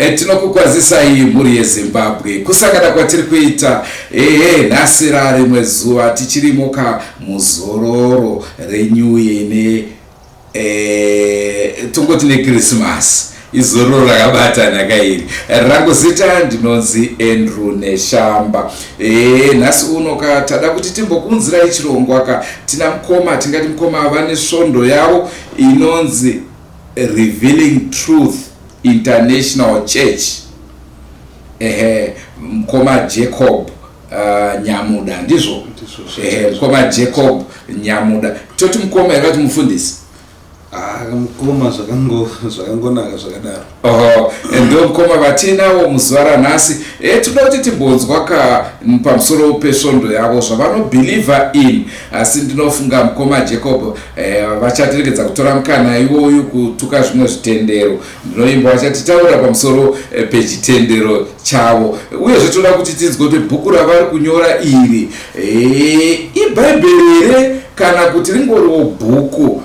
Tinokukwazisai mhuri yeZimbabwe, kusangana kwatiri kuita ehe nhasi rarimwe zuva tichirimoka muzororo renew year ne tongoti neKrisimasi, izororo rakabatana kairi. Rangu zita ndinonzi Andrew Neshamba. Nhasi uno ka tada kuti timbokunzirai chirongwa ka. Tina mukoma, tingati mukoma vane svondo yavo inonzi Revealing Truth International Church. Ehe, mukoma Jacob Nyamuda, ndizvo? Ehe, mukoma Jacob Nyamuda. Toti mukoma here, vati mufundisi? Ah, mukoma zvakangonaka zvakadaro. Oho, ndo mukoma vatinawo muzuva ranhasi. Toda kuti timbonzwa ka pamusoro pesvondo yavo, zvavanobelieva in. Asi ndinofunga mukoma Jacob vachatiregedza kutora mukana iwoyu kutuka zvimwe zvitendero. Ndinoimba vachatitaura pamusoro pechitendero chavo. Uyezve toda kuti tinzwe kuti bhuku ravari kunyora iri ibhaibheri here kana kuti ringoriwo bhuku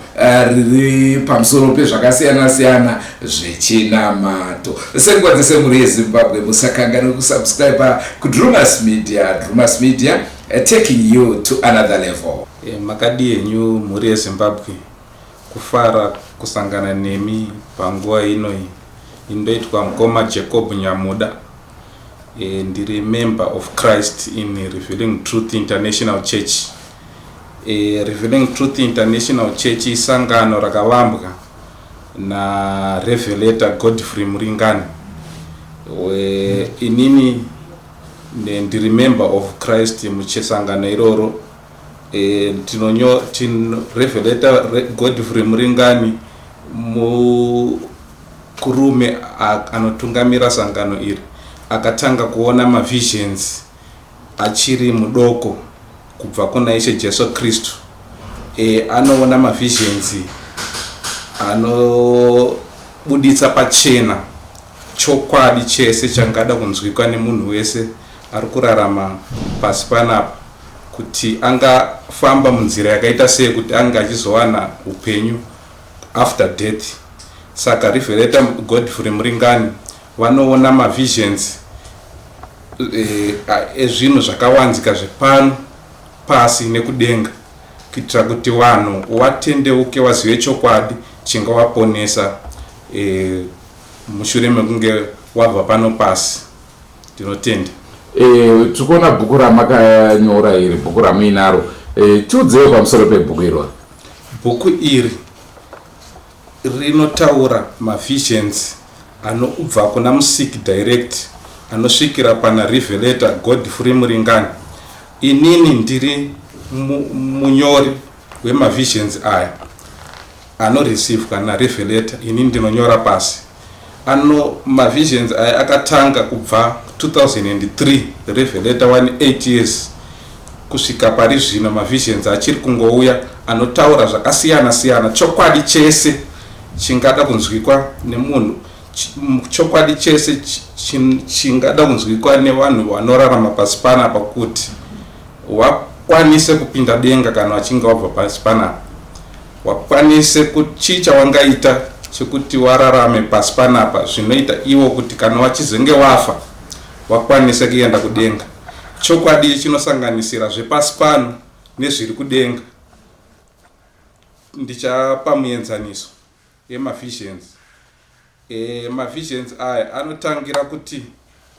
riri pamusoro pezvakasiyana siyana zvechinamato. Senguva dzese, mhuri yeZimbabwe, musakanganwe kusubscribe kuDrumas Media. Drumas Media, taking you to another level. Makadi henyu, mhuri yeZimbabwe? Kufara kusangana nemi panguva inoi. Indoitwa mukoma Jacob Nyamuda. Ndiri member of Christ in Revealing Truth International Church. Revealing Truth International Church isangano rakavambwa naRevelator Godfrey Muringani. Inini ndiri member of Christ muchisangano iroro. Revelator Godfrey Muringani mukurume anotungamira sangano iri. Akatanga kuona mavisions achiri mudoko kubva kuna Ishe Jesu Kristu. Anoona mavisions anobuditsa pachena chokwadi chese changada kunzwikwa nemunhu wese ari kurarama pasi panapa, kuti angafamba munzira yakaita sei kuti ange achizowana upenyu after death. Saka Revelator Godfrey Muringani vanoona mavisions ezvinhu zvakawanzika zvepano pasi nekudenga, kuitira kuti vanhu watendeuke, wazive chokwadi chingawaponesa mushure mekunge wabva pano pasi. Ndinotenda. Tiri kuona bhuku ramakanyora iri, bhuku ramuinaro. Tiudzewo pamusoro pebhuku iroro. Bhuku iri rinotaura mavisions anobva kuna Musiki direct, anosvikira pana Revelator Godfrey Muringani. Inini ndiri munyori wemavisions aya anoreceivewa naRevelator. Ini ndinonyora pasi. Ano mavisions aya akatanga kubva 2003, Revelator 18 years, kusvika pari zvino. Mavisions achiri kungouya, anotaura zvakasiyana siyana, chokwadi chese chingada kunzwikwa nemunhu, chokwadi chese chingada kunzwikwa nevanhu vanorarama pasi panapa, kuti wakwanise kupinda denga kana vachinge wabva pasi panapa, wakwanise chii chawangaita chekuti wararame pasi panapa zvinoita iwo kuti kana wachizenge wafa wakwanise kuenda kudenga. Chokwadi chinosanganisira zvepasi pano nezviri kudenga. Ndichapa muenzaniso yemavisions. Mavisions aya anotangira kuti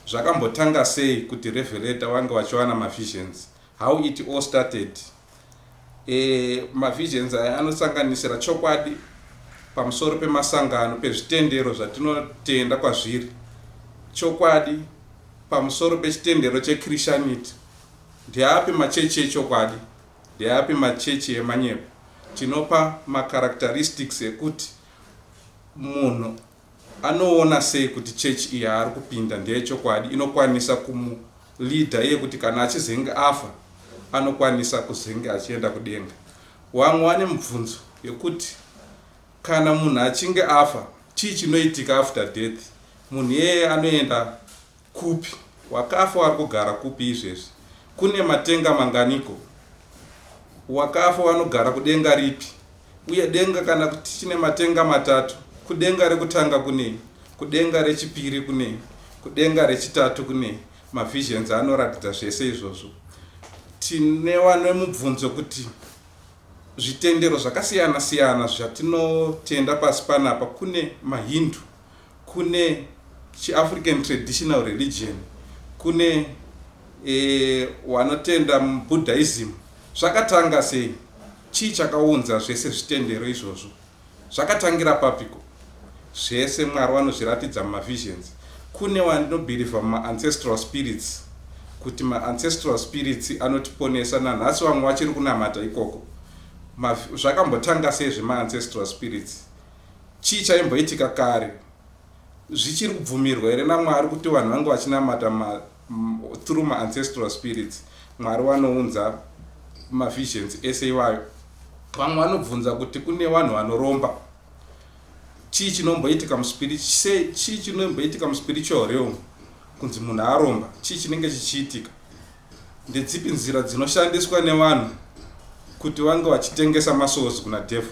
zvakambotanga sei kuti Revelator vange vachiwana mavisions, how it all started. Mavisions aya anosanganisira chokwadi pamusoro pemasangano, pezvitendero zvatinotenda kwazviri, chokwadi pamusoro pechitendero cheChristianity, ndeapi machechi echokwadi, ndeapi machechi emanyepo. Tinopa macharacteristics ekuti munhu anoona sei kuti chechi iyi yaari kupinda ndeyechokwadi, inokwanisa kumuleada iye kuti kana achizenge afa anokwanisa kuzenge achienda kudenga. Vamwe vane mubvunzo yekuti kana munhu achinge afa, chii chinoitika after death? Munhu iyeye anoenda kupi? Wakafa wari kugara kupi izvezvi? Kune matenga manganiko? Wakafa wanogara kudenga ripi? Uye denga, kana kuti chine matenga matatu, kudenga rekutanga kunei? Kudenga rechipiri kunei? Kudenga rechitatu kunei? Mavisions anoratidza zvese izvozvo. Tine wane mubvunzo kuti zvitendero zvakasiyana siyana zvatinotenda pasi panapa, kune maHindu, kune chiAfrican traditional religion, kune vanotenda muBuddhism, zvakatanga sei? Chii chakaunza zvese zvitendero izvozvo? Zvakatangira papiko? Zvese Mwari vanozviratidza mumavisions. Kune vanobhilivha mumaancestral spirits, kuti maancestral spirits anotiponesa. Nanhasi vamwe vachiri kunamata ikoko. Zvakambotanga sei zvemaancestral spirits? Chii chaimboitika kare? Zvichiri kubvumirwa here naMwari kuti vanhu vange vachinamata through maancestral spirits? Mwari vanounza mavisions ese iwayo. Vamwe vanobvunza kuti kune vanhu vanoromba, chii chinomboitika muspirit? Sei? Chii chinomboitika muspiritual realm kunzi munhu aromba? Chii chinenge chichiitika? Ndedzipi nzira dzinoshandiswa nevanhu kuti vange vachitengesa masouls kuna devil?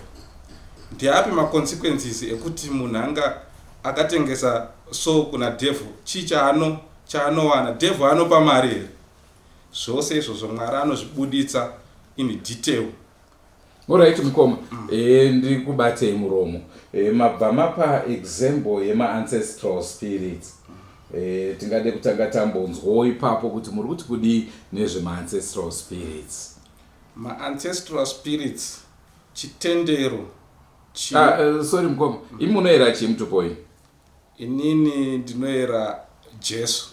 Ndeapi maconsequences ekuti munhu anga akatengesa soul kuna devil? Chii chaanowana? Devil anopa mari here? Zvose izvozvo Mwari anozvibuditsa in detail. Alright, mukoma, ndikubatei muromo. Mabva mapa example yemaancestral spirits. Tingade kutanga tambonzwawo ipapo kuti muri kuti kudii nezvemaancestral spirits. Maancestral spirits chitendero. Ah, sorry mukoma, imi munoyera chii mutupo iyi? Inini ndinoyera Jesu,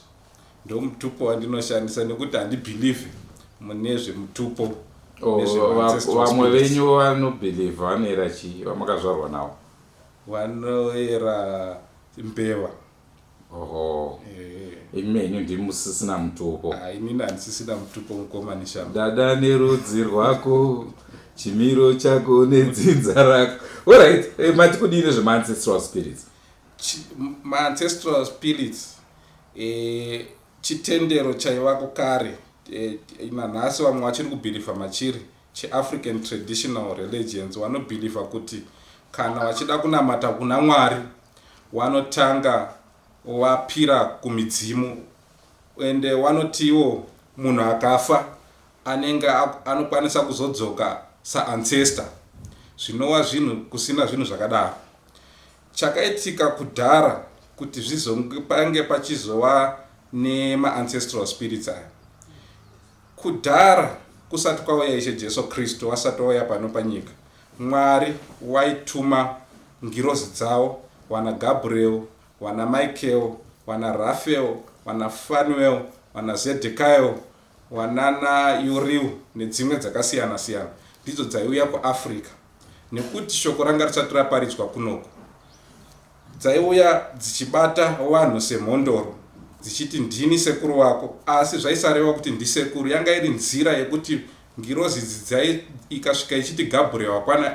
ndo mutupo wandinoshandisa, nekuti handibhilivhi mune zvemutupo. Oh, vamwe venyu vanobhilivha vanoyera chii, vamakazvarwa navo? Vanoyera mbeva. Oho, imi menyu ndimusisina mutupo? Inini handisisina mutupo, mukoma Neshamba. Dada nerudzi rwako, chimiro chako nedzinza rako. Alright, mati kudii nezvemaancestral spirits? Maancestral spirits chitendero chaivako kare, nanhasi vamwe vachiri kubhilivha machiri, cheAfrican traditional religions. Vanobhilivha kuti kana vachida kunamata kuna Mwari, vanotanga vapira kumidzimu, ende vanotiwo munhu akafa anenge anokwanisa kuzodzoka saancestor, zvinova zvinhu kusina zvinhu zvakadaro. Chakaitika kudhara kuti zvizopange pachizova nemaancestral spirits aya, kudhara kusati kwauya Ishe Jesu Kristu, wasati wauya pano panyika, Mwari waituma ngirozi dzavo, wana Gabriel, wana Michael, wana Raphael, wana Fanuel, wana Zedekael, wanana Uriel nedzimwe dzakasiyana siyana. Ndidzo dzaiuya kuAfrica, nekuti shoko ranga risati raparidzwa kunoko. Dzaiuya dzichibata vanhu semhondoro, dzichiti, "Ndini sekuru wako," asi zvaisareva kuti ndisekuru. Yanga iri nzira yekuti ngirozi idzi ikasvika ichiti Gabriel,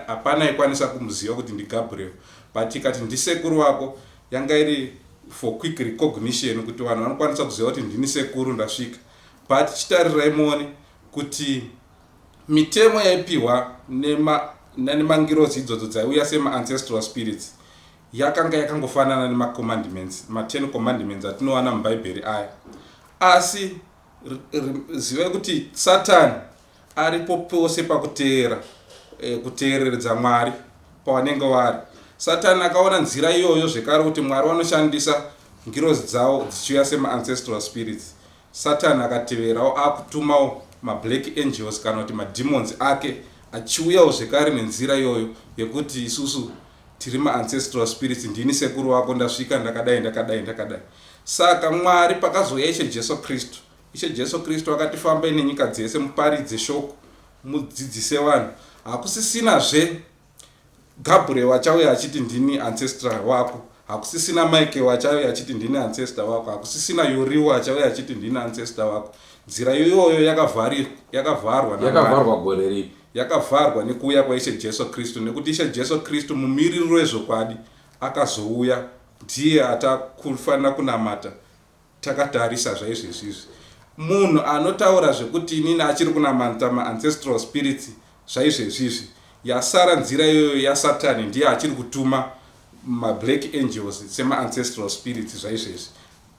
hapana aikwanisa kumuziva kuti ndiGabriel, but ikati, "Ndisekuru wako," yanga iri for quick recognition, kuti vanhu vanokwanisa kuziva kuti ndini sekuru ndasvika. But chitarirai muone kuti mitemo yaipiwa nemangirozi idzodzo dzaiuya semaancestral spirits yakanga yakangofanana nemacommandments, ma10 commandments atinowana mubhaibheri aya. Asi zivai kuti Satani aripo pose pakuteera, kuteereredza Mwari pavanenge vari. Satani akaona nzira iyoyo zvekare, kuti Mwari vanoshandisa ngirozi dzavo dzichiuya semaancestral spirits. Satani akateverawo, akutumawo mablack angels kana kuti mademons ake, achiuyawo zvekare nenzira iyoyo yekuti isusu tiri maancestral spirits, ndini sekuru wako ndasvika, ndakadai, ndakadai, ndakadai. Saka Mwari pakazouya Ishe Jesu Kristu, Ishe Jesu Kristu akati, "Fambai nenyika dzese, muparidze shoko, mudzidzise vanhu." Hakusisinazve Gabriel achauya achiti, "Ndini ancestral wako." Hakusisina Michael achauya achiti, "Ndini ancestor wako." Hakusisina Uriel achauya achiti, "Ndini ancestor wako." Nzira iyoyo yakavharwa. Yakavharwa gore ripi? Yakavharwa nekuuya kwaIshe Jesu Kristu, nekuti Ishe Jesu Kristu, mumiriri wezvokwadi, akazouya. Ndiye atakufanira kunamata takatarisa zvaizvezvizvi. Munhu anotaura zvekuti inini achiri kunamata maancestral spirits zvaizvezvizvi, yasara nzira iyoyo yaSatani. Ndiye achiri kutuma. mablack angels semaancestral spirits zvaizvezvi.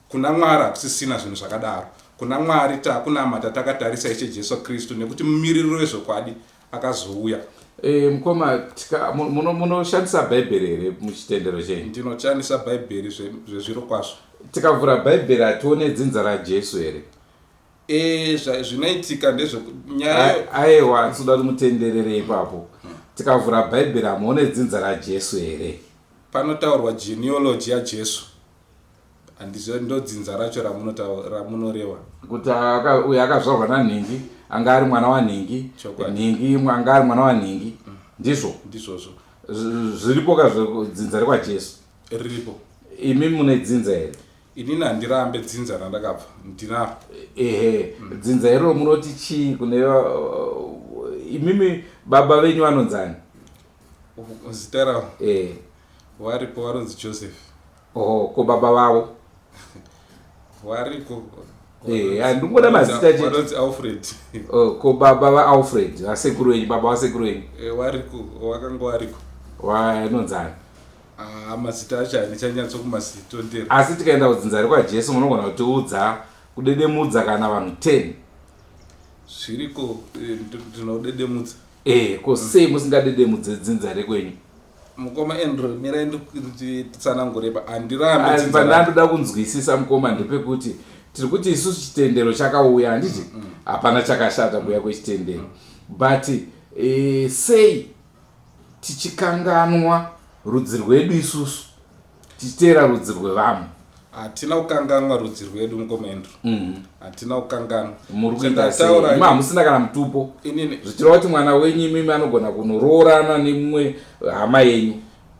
Kuna Mwari hakusisina zvinhu zvakadaro. Kuna Mwari takunamata takatarisa Ishe Jesu Kristu nekuti mumiririro wezvokwadi akazouya. E, mukoma, munoshandisa Bhaibheri here muchitendero chenyu? Ndinoshandisa Bhaibheri zvezviro kwazvo. Tikavhura Bhaibheri hatione dzinza raJesu here? E, zvinoitika ndezvekunyaya. Aiwa, tinoda kuti mutenderere ipapo. Tikavhura Bhaibheri hamuone dzinza raJesu here? Panotaurwa genealogy yaJesu. Handizvo ndodzinza racho ramunoreva. Kuti uyo akazvarwa nanhingi anga ari mwana wanhingi, nhingi imwe anga ari mwana wanhingi. Ndizvo? Ndizvozvo. Zviripo ka dzinza rekwaJesu? Riripo. Imi mune dzinza here? Inini handirambe dzinza randakabva, ndinaro. Ehe, dzinza iroro munoti chii kune imimi? Baba venyu vanonzani? Zita ravo? Eh. Varipo, vanonzi Joseph. Oho, ko baba vavo? Variko. Eh, handingoda mazita chete. Vanonzi Alfred. Oh, ko baba vaAlfred, vasekuru venyu, baba vasekuru venyu? Eh, variko, vakanga variko. Vanonzani? Ah, mazita acho handichanyatso kumazitondera. Asi tikaenda kudzinza rekwaJesu munogona kutiudza, kudedemudza kana vanhu 10? Zviriko, ndinodedemudza. Eh, ko sei musingadedemudze dzinza rekwenyu? Mukoma Andrew, mirai nditsanangure pa handirambe. Pandandoda kunzwisisa, mukoma, ndepekuti tiri kuti isusu chitendero chakauya, handiti? Hapana chakashata kuuya kwechitendero, but sei tichikanganwa rudzi rwedu isusu tichiteera rudzi rwevamwe? Hatina kukanganwa rudzi rwedu, mukoma Andrew. Hatina kukanganwa. Muri kuita sei? Imi hamusina kana mutupo? Inini? Zvichireva kuti mwana wenyu imimi anogona kunoroorana nemumwe hama yenyu?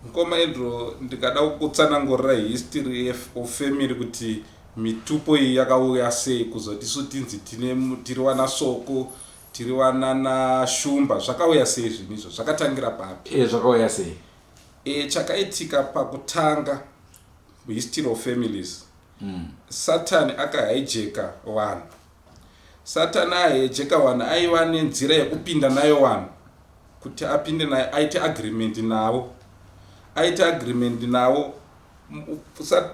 Mukoma Andrew, ndikada kutsanangurira history of family kuti mitupo iyi yakauya sei kuzoti isu tinzi tine tiri wana Soko, tiri vanana Shumba, zvakauya sei zvinhu izvo, zvakatangira papi? E, zvakauya sei? E, chakaitika pakutanga, history of families, Satani akahijacka vanhu. Satani ahijacka vanhu, aiva nenzira yekupinda nayo vanhu kuti apinde nayo, aite agreement navo, aite agreement navo.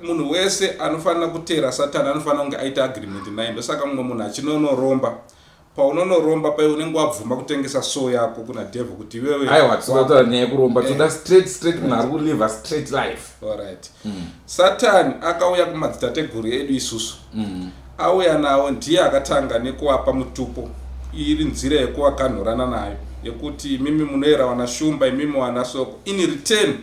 Munhu wese anofanira kuteera Satani anofanira kunge aita agreement naye. Ndosaka mumwe munhu achinonoromba. Paunonoromba pai unenge wabvuma kutengesa soul yako kuna devil kuti iwewe Aiwa, tisataura nyaya yekuromba, toda straight straight, munhu ari kulive straight life. Alright. Satani akauya kumadzitateguru edu isusu. Auya nawo, ndiye akatanga nekuwapa mutupo, iri nzira yekuwaganhurana nayo yekuti imimi munoera wana Shumba, imimi wana Soko. In return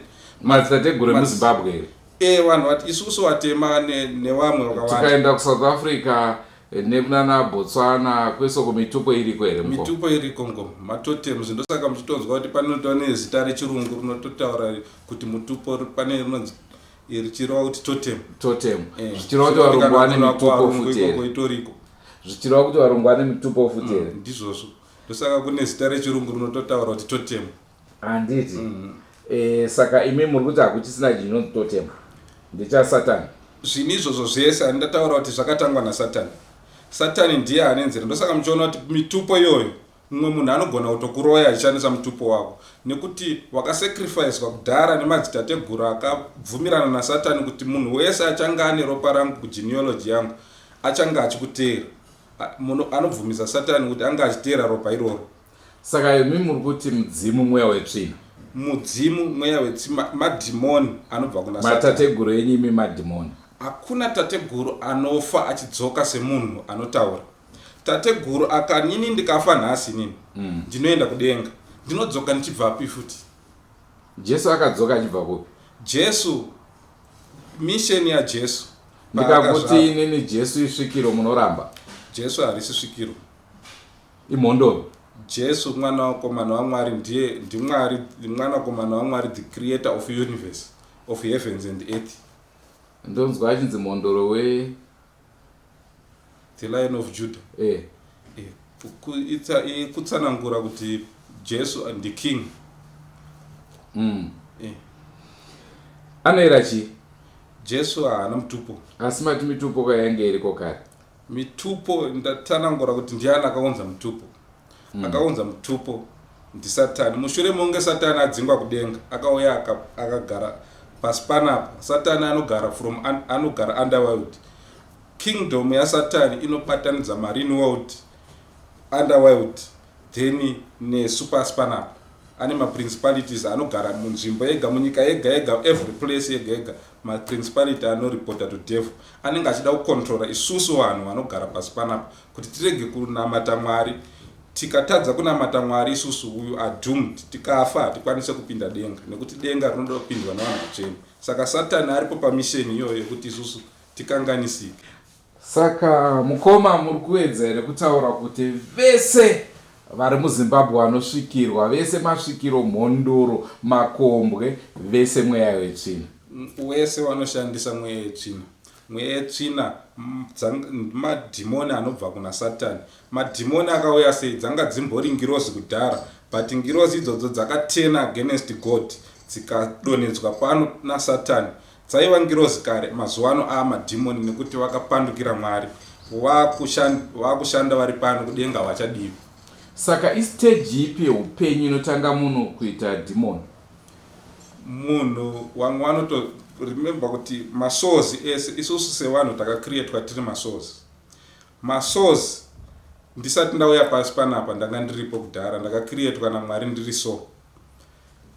Madzitateguru emuZimbabwe here? E, vanhu vati isusu vatema nevamwe vakawanda. Tikaenda kuSouth Africa, nekunana Botswana kwesoko, mitupo iriko here, mukoma? Mitupo iriko, ngoma matotems. Ndosaka muchitonzwa kuti panotova nezita rechirungu rinototaura kuti mutupo, pane rinonzi richireva kuti totem. Totem. Zvichireva kuti varungu vane mitupo futi here? Itoriko. Zvichireva kuti varungu vane mitupo futi here? Ndizvozvo, ndosaka kune zita rechirungu rinototaura kuti totem. Handiti? Saka imi muri kuti hakuchisina chinonzi totem, ndechasatani? Zvinhu izvozvo zvese handindataura kuti zvakatangwa nasatani. Satani ndiye ane nzira. Ndosaka muchiona kuti mitupo iyoyo, mumwe munhu anogona kutokuroya achishandisa mutupo wako, nekuti wakasacrificwa kudhara nemadzitateguru akabvumirana nasatani kuti munhu wese achange ane ropa rangu kugenealogy yangu achange achikuteera. Munhu anobvumisa Satani kuti ange achiteera ropa iroro. Saka imi muri kuti mudzimu mweya wetsvina? Mudzimu mweya wetsvina, madhimoni anobva kuna Satani. Matateguru enyu imi madhimoni? Hakuna tateguru anofa achidzoka semunhu anotaura. Tateguru akanini, ndikafa nhasi inini, ndinoenda kudenga, ndinodzoka ndichibvapi futi? Jesu akadzoka achibva kupi? Jesu, mission yaJesu Ndikakuti paakazvarwa- inini Jesu isvikiro, munoramba? Jesu harisi svikiro. Imhondoro? Jesu mwanakomana waMwari, ndiye ndiMwari, mwanakomana waMwari, the creator of universe, of heavens and earth. Ndonzwa achinzi mhondoro we The Lion of Judah. Eh. Kutsanangura kuti Jesu ndiking. Anoera chii? Jesu haana mutupo. Asi mati mitupo kayange iriko kare. Mitupo, ndatsanangura kuti ndiani akaunza mutupo. Akaunza mutupo ndisatani. Mushure monge Satani adzingwa kudenga, akauya akagara. Pasi panapa Satani anogara from anogara underworld. Kingdom yaSatani inobatanidza marine world, underworld then nesu pasi panapa. Ane maprincipalities anogara munzvimbo yega, munyika yega yega, every place yega yega. Maprincipality anoripota to devil anenge achida kucontrola isusu vanhu vanogara pasi panapa kuti tirege kunamata Mwari. Tikatadza kunamata Mwari isusu we are doomed. Tikafa hatikwanise kupinda denga nekuti denga rinoda kupindwa nevanhu vatsvene. Saka Satani aripo pamisheni iyoyo yekuti isusu tikanganisike. Saka mukoma muri kuedza here kutaura kuti vese vari muZimbabwe vanosvikirwa vese masvikiro, mhondoro, makombwe vese mweya wetsvina? Wese vanoshandisa mweya yetsvina. Mweya yetsvina madhimoni anobva kuna Satani. Madhimoni akauya sei? Dzanga dzimbori ngirozi kudhara but ngirozi idzodzo dzakaturn against God dzikadonhedzwa pano naSatani. Dzaiva ngirozi kare, mazuva ano aamadhimoni nekuti vakapandukira Mwari. Vakushanda vari pano, kudenga havachadiwi. Saka istage ipi yeupenyu inotanga munhu kuita dhimoni? Munhu vamwe vanoto remember kuti masouls ese isusu sevanhu takacreatwa tiri masouls. Masouls ndisati ndauya pasi panapa ndanga ndiripo kudhara, ndakacreatwa naMwari ndiri soul.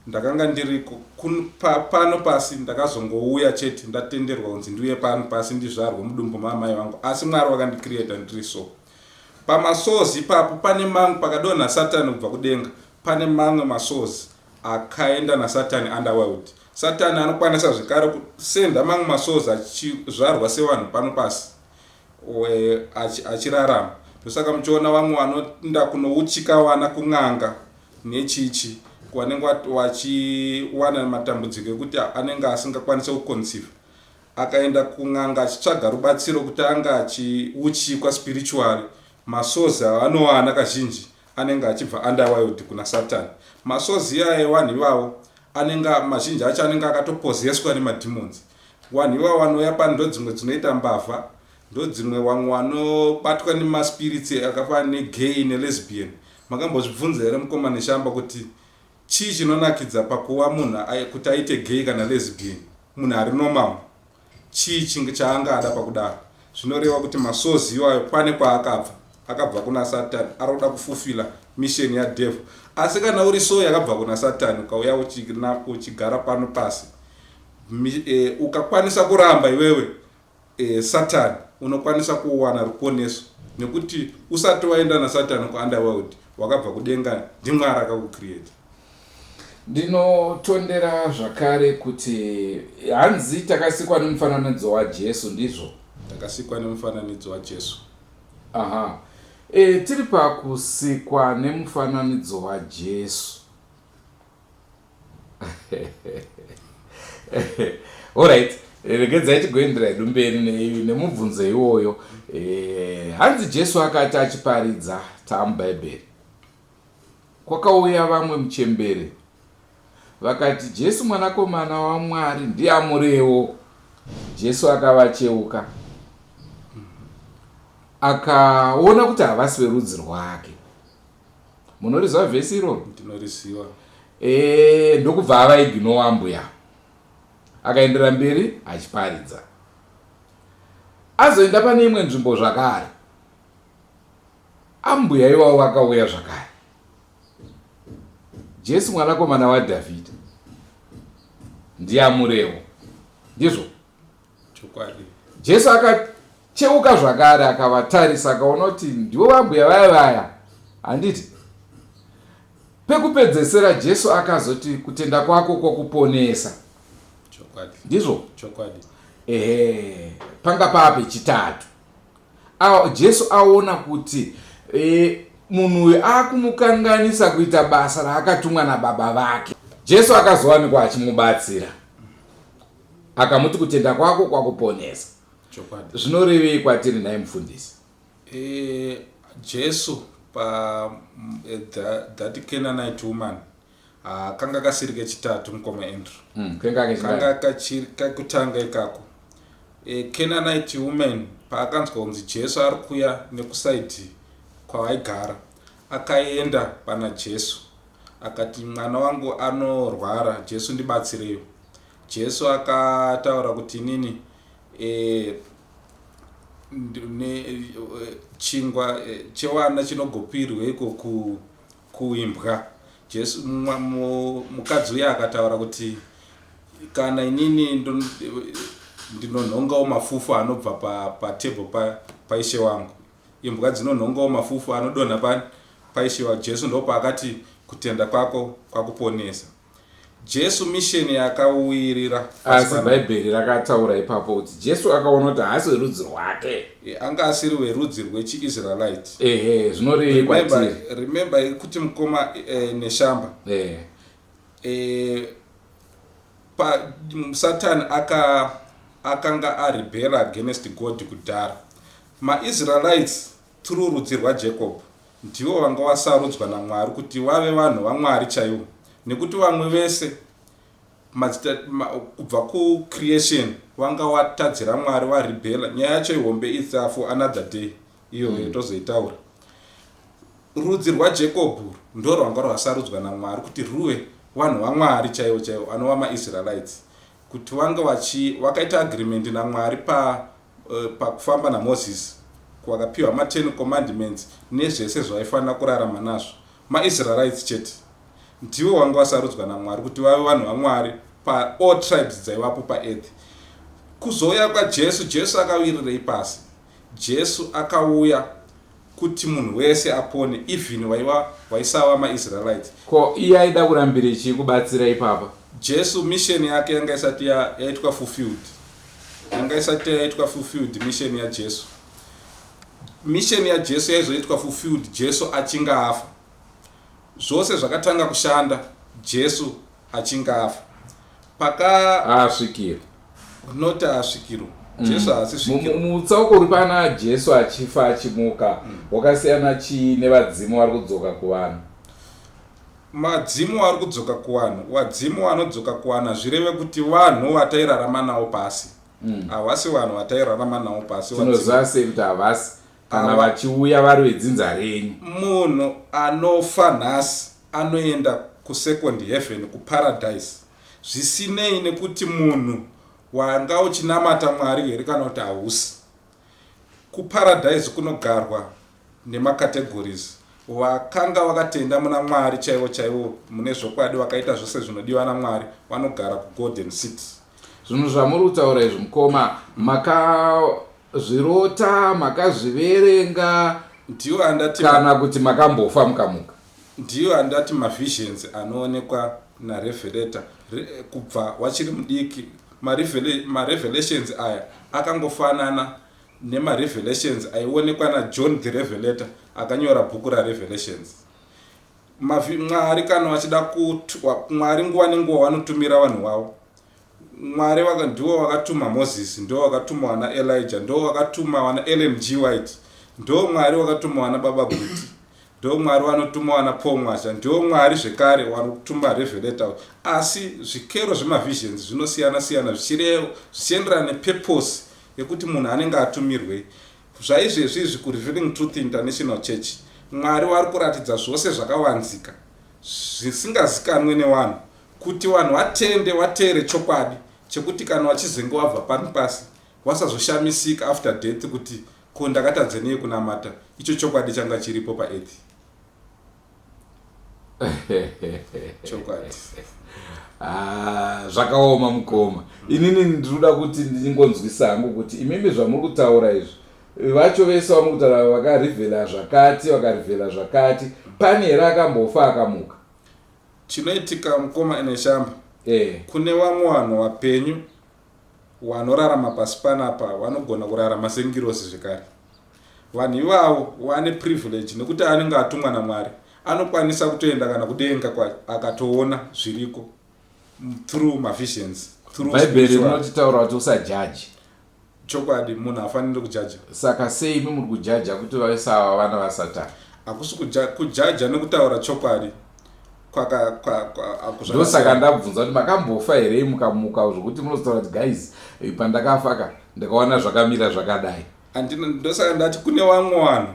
Ndakanga ndiriko pano pasi, ndakazongouya chete ndatenderwa kunzi ndiuye pano pasi ndizvarwe mudumbu maamai vangu, asi Mwari vakandicreata ndiri soul. Pamasouls ipapo pane mamwe pakadonha Satani kubva kudenga, pane mamwe masouls akaenda naSatani underworld. Satani anokwanisa zvekare kusenda mamwe masouls achizvarwa sevanhu pano pasi achirarama. Ndosaka muchiona vamwe vanoenda kunouchika vana kun'anga nechichi vanenge vachiwana matambudziko ekuti anenge asingakwanisi kuconceive. Akaenda kun'anga achitsvaga rubatsiro kuti ange achiuchikwa spiritually, masouls avanowana kazhinji anenge achibva underworld kuna Satani. Masouls iyaya evanhu ivavo anenge mazhinji acho anenge akatoposseswa nemademons. Vanhu ivavo vanouya pano ndodzimwe dzinoita mbavha, ndodzimwe vamwe vanobatwa nemaspirits akafanana negay nelesbian. Makambozvibvunza here mukoma Neshamba kuti chii chinonakidza pakuva munhu kuti aite gay kana lesbian? Munhu ari normal chii chaangada pakudaro? Zvinoreva kuti masouls iwayo pane kwaakabva, akabva kuna Satani, ari kuda kufulfilla mission yadevil. Asi kana uri soul yakabva kuna Satani ukauya uchigara pano pasi, ukakwanisa kuramba iwewe Satani, unokwanisa kuwana ruponeso nekuti usati waenda naSatani kuunderworld wakabva kudenga, ndiMwari akakucreata. Ndinotondera zvakare kuti hanzi takasikwa nemufananidzo waJesu, ndizvo? Takasikwa nemufananidzo waJesu. Aha. Tiri pakusikwa nemufananidzo waJesu. Alright, regedzai tigoendera hedu mberi nemubvunzo iwoyo. Hanzi Jesu akati achiparidza taamubhaibheri, kwakauya vamwe muchembere vakati Jesu mwanakomana waMwari ndiamurewo. Jesu akavacheuka akaona kuti havasi verudzi rwake. Munoriziva vhesi iroro? Ndinoriziva. Ndokubva avaignore ambuya, akaendera mberi achiparidza. Azoenda pane imwe nzvimbo zvakare, ambuya ivavo vakauya zvakare, Jesu mwanakomana waDhavhidha ndiamurewo, ndizvo? Chokwadi. Jesu akacheuka zvakare akavatarisa akaona kuti ndivo vambuya vaya vaya, handiti? Pekupedzesera Jesu akazoti kutenda kwako kwokuponesa. Chokwadi. Ndizvo? Chokwadi. Ehe, panga paa pechitatu. Jesu aona kuti munhu uyu akumukanganisa kuita basa raakatumwa nababa vake. Jesu akazowanikwa achimubatsira. Akamuti kutenda kwako kwakuponesa. Chokwadi. Zvinorevei kwatiri nhai mufundisi? Jesu pa that Canaanite woman kanga kasiri kechitatu mukoma Andrew. Kanga kachiri kekutanga ikako. Canaanite woman paakanzwa kunzi Jesu ari kuya nekusaidhi kwavaigara, akaenda pana Jesu akati mwana wangu anorwara, Jesu ndibatsireiwo. Jesu akataura kuti inini e, ne, chingwa chewana chinogopirweiko kuimbwa. Jesu, mukadzi uya akataura kuti kana inini ndinonhongawo mafufu anobva patable paishe wangu, imbwa dzinonhongawo mafufu anodonha paishe wangu. Jesu ndopaakati kutenda kwako kwakuponesa. Jesu mission yakauirira. Asi Bhaibheri rakataura ipapo kuti Jesu akaona kuti haasi werudzi rwake. Anga asiri werudzi rwechiIsraelite. Ehe, zvinorevei kwatiri? Remember kuti mukoma Neshamba, Satani akanga arebel against God kudhara. MaIsraelites through rudzi rwaJacob ndivo vanga vasarudzwa naMwari kuti vave vanhu vaMwari chaivo, nekuti vamwe vese kubva kucreation vanga watadzira Mwari, varebela. Nyaya yacho ihombe, it's for another day iyoyo, tozoitaura. Rudzi rwaJacob ndo rwanga rwasarudzwa naMwari kuti ruve vanhu vaMwari chaivo chaivo, anova maIsraelites, kuti vanga vakaita agreement naMwari pakufamba naMozisi, vakapiwa ma10 Commandments nezvese zvavaifanira kurarama nazvo. MaIsraelites chete ndivo vanga vasarudzwa naMwari kuti vave vanhu vaMwari paall tribes dzaivapo paearth. Kuzouya kwaJesu, Jesu akawirirei pasi? Jesu akauya kuti munhu wese apone, even vaiva vaisava maIsraelites. Ko iye aida kurambire chii kubatsira ipapa? Jesu mission yake yanga isati yaitwa fulfilled, yanga isati yaitwa fulfilled mission yaJesu. Mission yaJesu yaizoitwa fulfilled Jesu achinge afa. Zvose zvakatanga kushanda Jesu achinge afa. Paka Asvikiro. Not asvikiro, Jesu haasi svikiro. Mutsauko uri pana Jesu achifa achimuka wakasiyana chii nevadzimu vari kudzoka kuvanhu? Madzimu ari kudzoka kuvanhu, vadzimu vanodzoka kuvanhu hazvireve kuti vanhu vatairarama navo pasi. Havasi vanhu vatairarama navo pasi. Tinoziva sei kuti havasi, kana vachiuya vari vedzinza renyu? Munhu anofa nhasi anoenda kusecond heaven, kuparadise, zvisinei nekuti munhu wanga uchinamata Mwari here kana kuti hausi. Kuparadise kunogarwa nemacategories: vakanga vakatenda muna Mwari chaivo chaivo, mune zvokwadi, vakaita zvose zvinodiwa naMwari, vanogara kuGolden City. Zvinhu zvamuri kutaura izvi, mukoma, makazvirota, makazviverenga, Ndiyo andati kana kuti makambofa mukamuka? Ndiyo andati mavisions anoonekwa narevelator kubva wachiri mudiki. Marevelations aya akangofanana nemarevelations aionekwa naJohn the Revelator akanyora bhuku raRevelations. Mwari kana vachida, Mwari nguva nenguva vanotumira vanhu vavo. Mwari ndivo vakatuma Moses, ndo vakatuma vana Elijah, ndo vakatuma vana Ellen G White, ndo Mwari vakatuma vana Baba Guti, ndo Mwari vanotuma vana Paul Mwazha, ndo Mwari zvekare vanotuma revelator. Asi zvikero zvemavisions zvinosiyana siyana zvichienderana nepurpose yekuti munhu anenge atumirwei. Zvaizvezvi izvi, kuRevealing Truth International Church, Mwari vari kuratidza zvose zvakavanzika zvisingazikanwe nevanhu, kuti vanhu vatende, vateere chokwadi chekuti kana vachizenge vabva pano pasi vasazoshamisika after death kuti ko ndakatadze nei kunamata icho chokwadi changa chiripo paearth. Chokwadi. Ah, zvakaoma mukoma. Inini ndinoda kuti ndingonzwisa hangu kuti imimi zvamuri kutaura izvi, vacho vese vamuri kutaura vakarivhela zvakati, vakarivhela zvakati, pane here akambofa akamuka? Chinoitika, mukoma Neshamba, kune vamwe vanhu vapenyu vanorarama pasi panapa vanogona kurarama sengirosi zvekare. Vanhu ivavo vane privilege nekuti anenge atumwa naMwari, anokwanisa kutoenda kana kudenga akatoona zviriko through mavisions. Bhaibheri rinotitaura kuti usajaji. Chokwadi, munhu hafaniri kujaja. Saka sei imi muri kujaja kuti vaisava vana vaSatani? Hakusi kujaja, nekutaura chokwadi. Ndosaka ndabvunza kuti makambofa here mukamuka, zvokuti munozotaura kuti guys, pandakafa ka ndakaona zvakamira zvakadai? Ndosaka ndati kune vamwe vanhu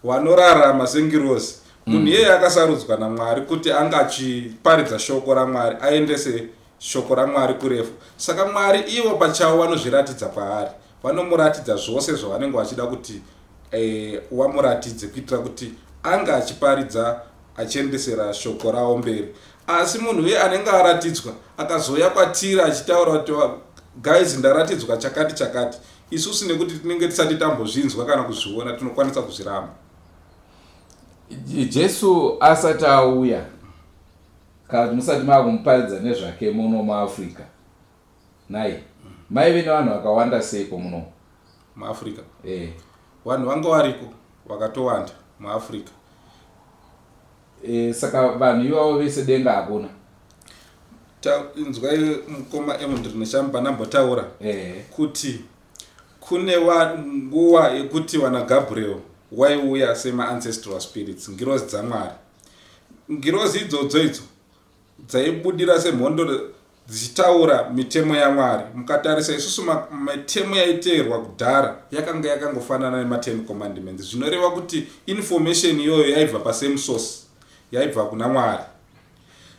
vanorarama sengirosi. Munhu iyeye akasarudzwa naMwari kuti anga achiparidza shoko raMwari, aendese. shoko raMwari kurefu. Saka Mwari ivo pachavo vanozviratidza kwaari, vanomuratidza zvose zvavanenge vachida kuti e, wamuratidze kuitira kuti ange achiparidza achiendesera shoko ravo mberi. Asi munhu uye anenge aratidzwa akazouya kwatiri achitaura kuti guys, ndaratidzwa chakati chakati, isusu nekuti tinenge tisati tambozvinzwa kana kuzviona tinokwanisa kuzviramba. Jesu asati auya kana kuti musati makumuparidza nezvake muno muAfrica, nhai, maive nevanhu vakawanda seiko muno muAfrica? Vanhu vanga variko vakatowanda muAfrica. Saka vanhu ivavo vese denga hakuna? Inzwai mukoma Andrew Neshamba, ndambotaura kuti kune nguva yekuti vana Gabriel waiuya semaancestral spirits, ngirozi dzaMwari. Ngirozi idzodzo idzo dzaibudira semhondoro dzichitaura mitemo yaMwari. Mukatarisa isusu mitemo yaiteerwa kudhara yakanga yakangofanana nema10 Commandments, zvinoreva kuti information iyoyo yaibva pasame source, yaibva kuna Mwari.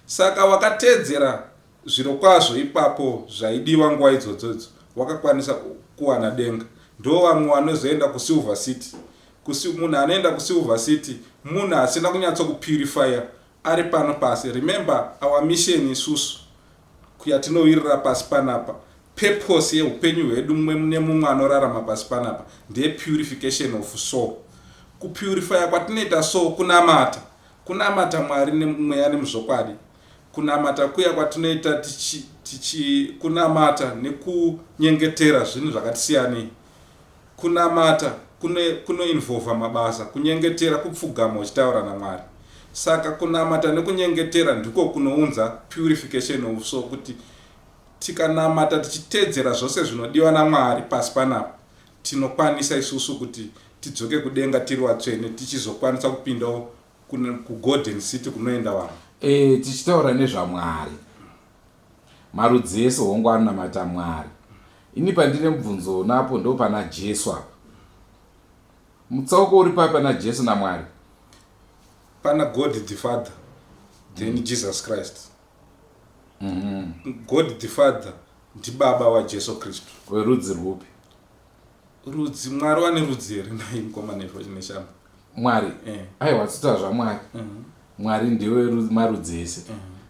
Saka wakateedzera zviro kwazvo ipapo zvaidiwa nguva idzodzo idzo, wakakwanisa kuwana denga. Ndo vamwe vanozoenda kuSilver City. Munhu anoenda kuSilver City munhu asina kunyatsokupurifya ari pano pasi. Remember, our mission isusu kuyatinovirira pasi panapa, purpose yeupenyu hwedu mumwe nemumwe anorarama pasi panapa, ndeyepurification of soul. Kupurifya kwatinoita soul kunamata, kunamata Mwari nemweya nemuzvokwadi. Kunamata kuya kwatinoita tichi, tichi kunamata nekunyengetera zvinhu zvakati siyanei. Kunamata kunoinvolva mabasa, kunyengetera kupfugama uchitaura naMwari. Saka kunamata nekunyengetera ndiko kunounza purification of soul, kuti tikanamata tichitedzera zvose zvinodiwa naMwari pasi panapa, tinokwanisa isusu kuti tidzoke kudenga tiri vatsvene, tichizokwanisa kupindawo kuGolden City kunoenda vanhu. Tichitaura nezvaMwari, marudzi ese hongu anonamata Mwari. Ini pandine mubvunzo napo ndo pana Jesu apa. Mutsauko uri pai pana Jesu naMwari? Pana God the Father, then Jesus Christ. God the Father ndibaba waJesu Kristu. Werudzi rwupi? Rudzi, Mwari wane rudzi here nai, mukoma Neshamba? Mwari? Aiwa, titaura zvaMwari. Mwari ndewe marudzi ese.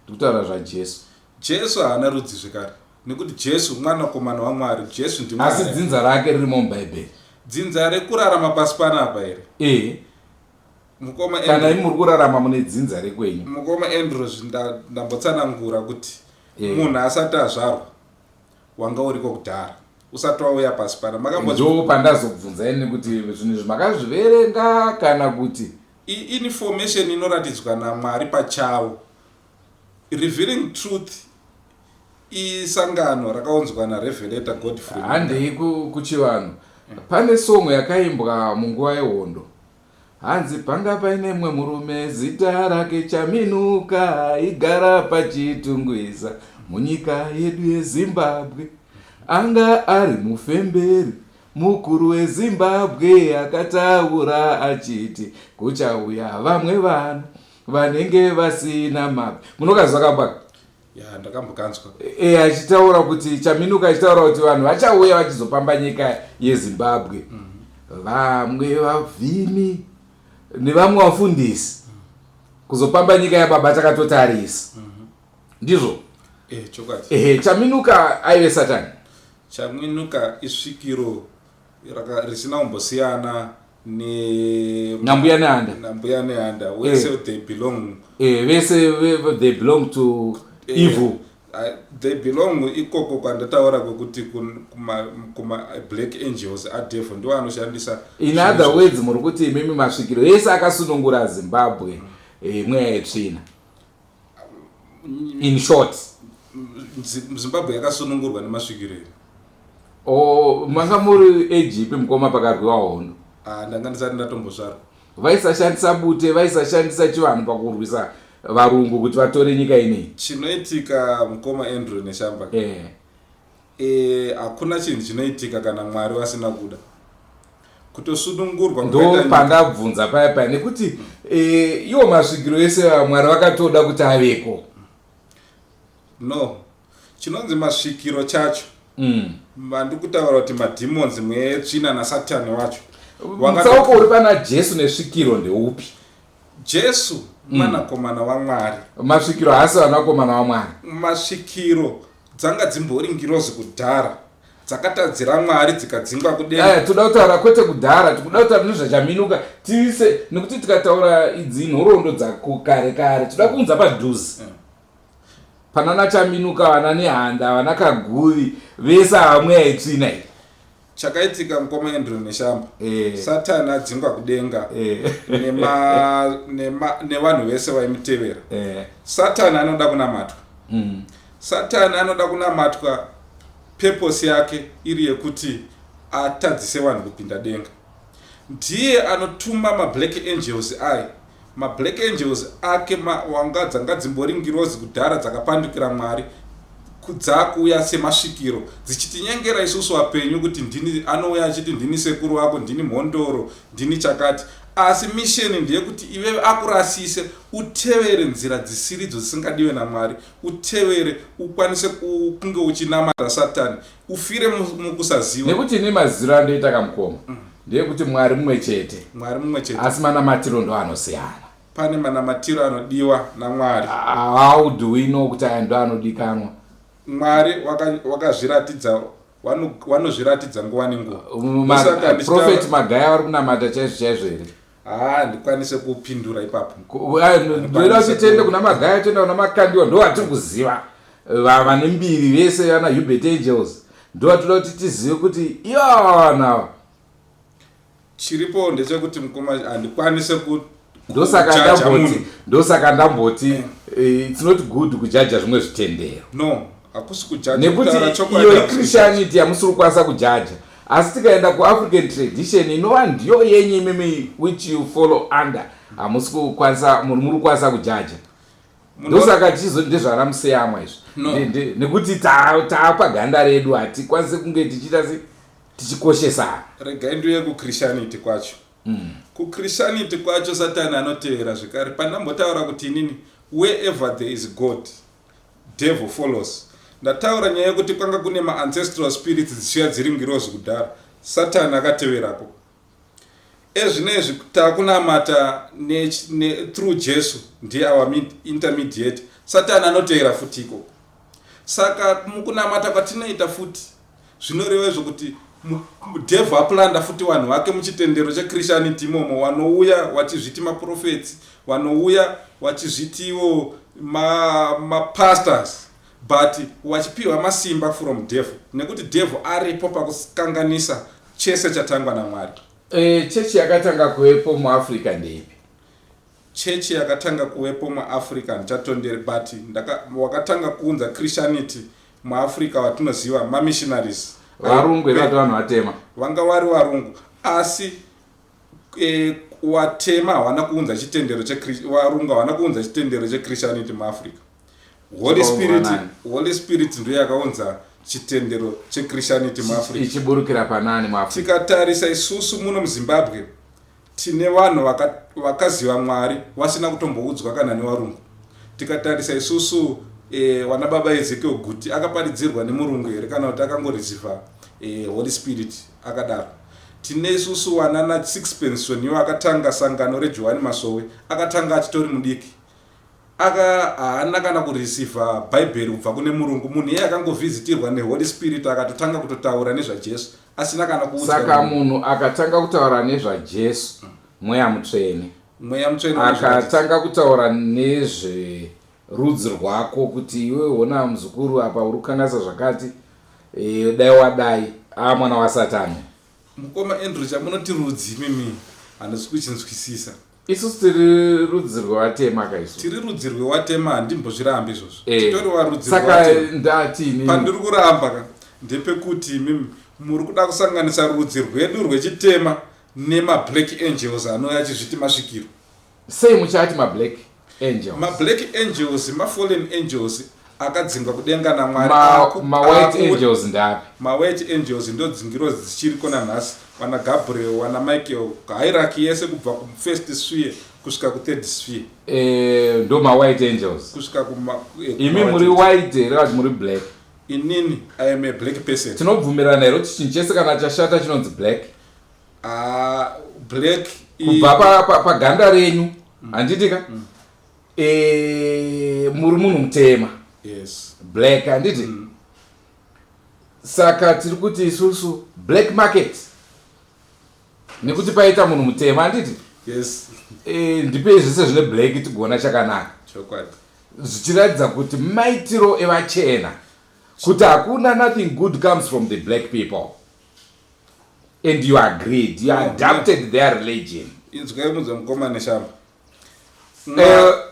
Ndikutaura zvaJesu. Jesu haana rudzi zvekare, nekuti Jesu mwanakomana waMwari. Jesu asi ndimwari. Dzinza rake ririmo mubhaibheri. Dzinza rekurarama pasi panapa here? E. Mukoma Kana imi muri kurarama mune dzinza rekwenyu. Mukoma Andrews, ndambotsanangura kuti munhu asati azvarwa wanga uriko kudhara, usati wauya pasi pana. Makambo Ndo pandazobvunza ini kuti zvinhu izvi makazviverenga kana kuti Information inoratidzwa naMwari pachavo. Revealing Truth isangano rakaunzwa naRevelator Godfrey. Handei kuchivanhu. Pane song yakaimbwa munguva yehondo, hanzi panga paine mumwe murume zita rake Chaminuka, aigara paChitungwiza munyika yedu yeZimbabwe. Anga ari mufemberi mukuru weZimbabwe. Akataura achiti kuchauya vamwe vanhu vanenge vasina mabvi. Munokazwa kambaka? Ya, ndakambokanzwa. Achitaura kuti Chaminuka achitaura kuti vanhu vachauya vachizopamba nyika yeZimbabwe, vamwe vavhimi nevamwe vafundisi, kuzopamba nyika yababa takatotarisa. Ndizvo? Chokwadi. Ehe, Chaminuka aive Satani? Chaminuka isvikiro risina kumbosiyana ne Nambuya Nehanda. Nambuya Nehanda wese. They belong Vese they belong to evil. They belong ikoko kwandataura kwekuti kuma black angels adevil ndiwo anoshandisa. In other words, muri kuti imimi masvikiro ese akasunungura Zimbabwe mweya yetsvina, in short? Zimbabwe yakasunungurwa nemasvikiro here? O, manga muri age ipi, mukoma, pakarwiwa hondo? Ah, ndanga ndisati ndatombozvarwa. Vaisashandisa bute, vaisashandisa chivanhu pakurwisa varungu kuti vatore nyika ineyi? Chinoitika, mukoma Andrew Neshamba, hakuna chinhu chinoitika kana Mwari vasina kuda. Kutosunungurwa Ndo kwakaita nyika- pandabvunza paya paya nekuti iwo masvikiro ese Mwari vakatoda kuti aveko. No. Chinonzi masvikiro chacho mandiri kutaura kuti mademons, mweya yetsvina nasatani wacho. Mutsauko uri pana Jesu nesvikiro ndeupi? Jesu mwanakomana waMwari. Masvikiro haasi vanakomana waMwari. Masvikiro dzanga dzimbori ngirozi kudhara, dzakatadzira Mwari, dzikadzingwa kudenga. Toda kutaura kwete kudhara, tikuda kutaura nezvachaminuka tiise, nekuti tikataura idzi nhoroondo dzakare kare, toda kuunza padhuze panana Chaminuka, vana Nehanda, vana Kaguvi, vese ava mweya yetsvina iyi. Chakaitika, mukoma Andrew Neshamba, Satani adzingwa kudenga nevanhu vese vaimutevera. Satani anoda kunamatwa. Satani anoda kunamatwa, purpose yake iri yekuti atadzise vanhu kupinda denga. Ndiye anotuma mablack angels aye, mablack angels ake wanga dzanga dzimbori ngirozi kudhara dzakapandukira Mwari, dzakuuya semasvikiro dzichitinyengera isusu vapenyu kuti ndini. Anouya achiti, "Ndini sekuru wako, ndini mhondoro, ndini chakati," asi mission ndeyekuti ive akurasise, utevere nzira dzisiridzo, dzisingadiwe naMwari, utevere, ukwanise kunge uchinamata Satani, ufire mukusaziva. Nekuti ini maziro andoita kamukoma ndeyekuti Mwari mumwe chete. Mwari mumwe chete. Asi manamatiro ndo anosiyana. Pane manamatiro anodiwa naMwari. How do we know kuti aya ndo anodikanwa? Mwari wakazviratidza, vanozviratidza nguva nenguva. Prophet Magaya vari kunamata chaizvo chaizvo here? Haa, ndikwanise kupindura ipapo. Ndoida kuti tiende kuna Magaya, toenda kuna Makandiwa, ndo vatiri kuziva vane mbiri vese, vana Hubert Angels, ndo vatoda kuti tizive kuti ivava vanhu ava. Chiripo ndechekuti, mukoma, handikwanise Ndosaka kujaja ndamboti munhu. Ndosaka ndamboti it's not good kujaja zvimwe zvitendero. No, hakusi kujaja. Nekuti Kutaura chokwadi, iyo hakusi kujaja. iChristianity yamusiri kukwanisa kujaja, asi tikaenda kuAfrican tradition, inova ndiyo yenyu imimi, which you follow under, hamusi kukwanisa, muri kukwanisa kujaja. Ndosaka tichizoti ndezvana museyamwa izvi. No. Nekuti taapa ganda redu, hatikwanisi kunge tichiita se tichikoshesana. Regai ndiuye kuChristianity kwacho. KuChristianity kwacho Satani anotevera zvekare. Pandambotaura kuti inini, wherever there is God, devil follows. Ndataura nyaya yekuti kwanga kune maancestral spirits dzichiya dziri ngirozi kudhara, Satani akateverako. Ezvinezvi takunamata through Jesu, ndiye our intermediate. Satani anotevera futi ikoko. Saka mukunamata kwatinoita futi, zvinoreva izvo kuti devil aplanda futi vanhu vake muchitendero cheChristianity imomo, vanouya vachizviti maprofets, vanouya vachizvitiwo mapastors, but vachipiwa masimba from devil, nekuti devil aripo pakukanganisa chese chatangwa naMwari. Chechi yakatanga kuvepo muAfrica ndeipi? Chechi yakatanga kuvepo muAfrica handichatonderi, but wakatanga kuunza Christianity muAfrica watinoziva mamissionaries. Varungu here, vati vanhu vatema? Vanga vari varungu, asi watema havana kuunza chitendero, varungu havana kuunza chitendero cheChristianity muAfrica. Holy Chakaunzwa Spirit. nani? Holy Spirit ndiyo yakaunza chitendero cheChristianity muAfrica. Ichiburukira panani muAfrica? Tikatarisa isusu muno muZimbabwe, tine vanhu vakaziva Mwari vasina kutomboudzwa kana nevarungu. Tikatarisa isusu, wana baba Ezekiel Guti, akaparidzirwa nemurungu here, kana kuti akangoreceiva Holy Spirit akadaro? Tine isusu wanana Sixpence Soniwo, akatanga sangano reJohani Masowe, akatanga achitori mudiki, aka haana kana kureceiva Bhaibheri kubva kune murungu. Munhu iye akangovhisitirwa neHoly Spirit, akatotanga kutotaura nezvaJesu asina kana kuudzwa Saka nemunhu. Munhu akatanga kutaura nezvaJesu Mweya Mutsvene? Mweya Mutsvene unozviratidza. Akatanga kutaura nezverudzi rwako kuti iwe hona muzukuru, apa uri kukanganisa zvakati, dai wadai aa mwana waSatani? Mukoma Andrew, chamunoti rudzi imimi handisi kuchinzwisisa. Isusu tiri rudzi rwevatema kaisu. Tiri rudzi rwewatema, handimbozvirambi izvozvo. Titori warudzi Saka rwewatema. Ndati inini Pandiri kuramba ka ndepekuti imimi muri kuda kusanganisa rudzi rwedu rwechitema nemablack angels anouya achizviti masvikiro. Sei muchati mablack angels? Mablack angels mafallen angels akadzingwa kudenga naMwari. Mawhite angels ndapi? Mawhite angels ndo dzingirozi dzichiriko nanhasi, vana Gabriel, vana Michael, hierarchy yese kubva kufirst sphere kusvika kuthird sphere. Ndo mawhite angels? Kusvika kuma Imi kuma muri white white here, vati muri black? Inini I am a black person. Tinobvumirana here kuti chinhu chese kana chashata chinonzi black? Ah, black kubva paganda renyu, handiti ka? Muri munhu mutema. Yes. Black, handiti? Saka tiri kuti isusu black market nekuti paita munhu mutema, handiti? Yes. Ndipei zvese zvine black tigoona chakanaka. Chokwadi. Zvichiratidza kuti maitiro evachena kuti hakuna, nothing good comes from the black people, and you agreed, you adapted their religion. Inzwai mudza, mukoma Neshamba.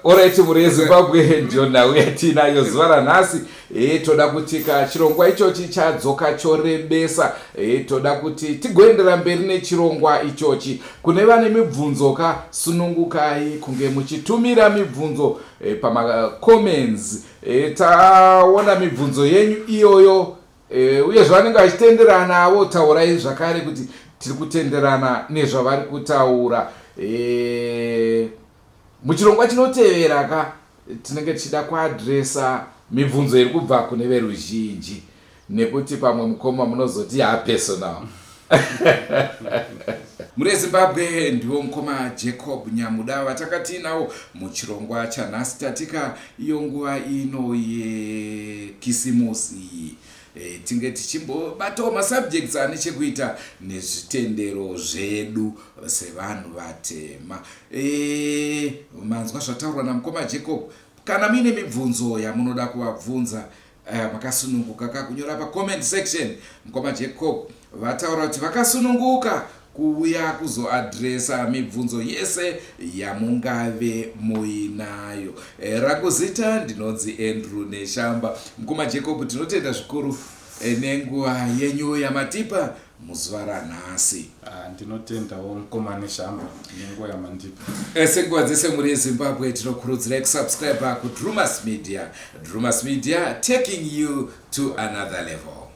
Alright, mhuri yeZimbabwe, ndiyo nhau yatinayo zuva ranhasi. Toda kuti ka chirongwa ichochi chadzoka chorebesa. Toda kuti tigoendera mberi nechirongwa ichochi. Kune vane mibvunzo ka, sunungukai kunge muchitumira mibvunzo pamacomments. Taona mibvunzo yenyu iyoyo, uye zvavanenge vachitenderana navo, taurai zvakare kuti tiri kutenderana nezvavari kutaura. Muchirongwa chinotevera ka, tinenge tichida kuaddressa mibvunzo iri kubva kune veruzhinji, nekuti pamwe mukoma munozoti yapersonal. Mhuri yeZimbabwe, ndiwo mukoma Jacob Nyamuda vatanga tiinawo muchirongwa chanhasi. Tatika iyo nguva ino yekisimusi iyi, tinge tichimbobatawo masubjects ane chekuita nezvitendero zvedu sevanhu vatema. Manzwa zvataurwa namukoma Jacob. Kana muine mibvunzo yamunoda kuvabvunza, makasununguka kakunyora pacomment section. Mukoma Jacob vataura kuti vakasununguka kuuya kuzoaddressa mibvunzo yese yamungave muinayo. Rangu zita ndinonzi Andrew Neshamba. Mukoma Jacob, tinotenda zvikuru nenguva yenyu yamatipa muzuva ranhasi. Ah, ndinotendawo, mukoma Neshamba, nenguva yamandipa. Senguva dzese, mhuri yeZimbabwe, tinokurudzirai kusubscribe kuDrumas Media. Drumas Media, taking you to another level.